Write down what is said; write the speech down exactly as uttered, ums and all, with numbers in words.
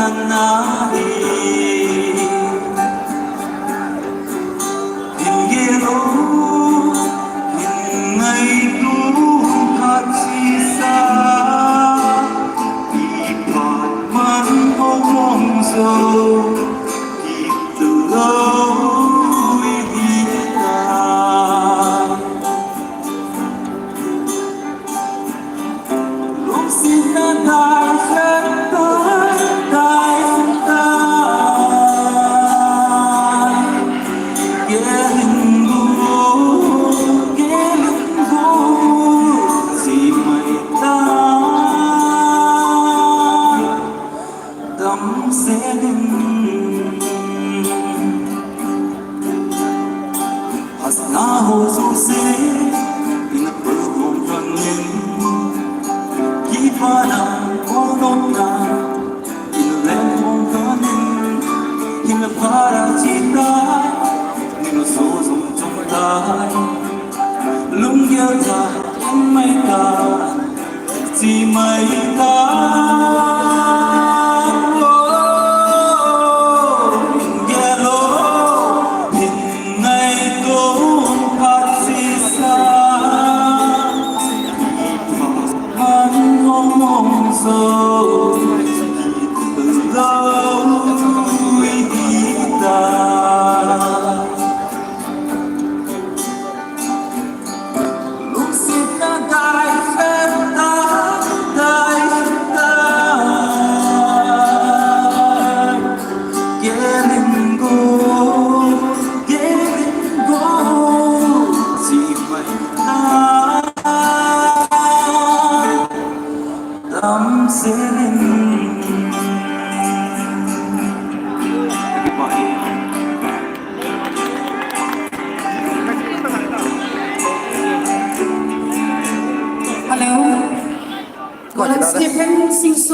Nahi, hin gel o, hin ngaito khat sisa, ipat man ho mong jo, kit lou ihi tai. Lungsetna dai khat tai, dai khat tai. Gel ingo, gel ingo, ji mai tai. Damsel in. Hasna ho jouse, ina pul hom kanin. Kipana, kolom na, ina lem hom kanin. Ina para chita, ina so jom jom tai. Lunggel tha, in mai ta, ji mai ta.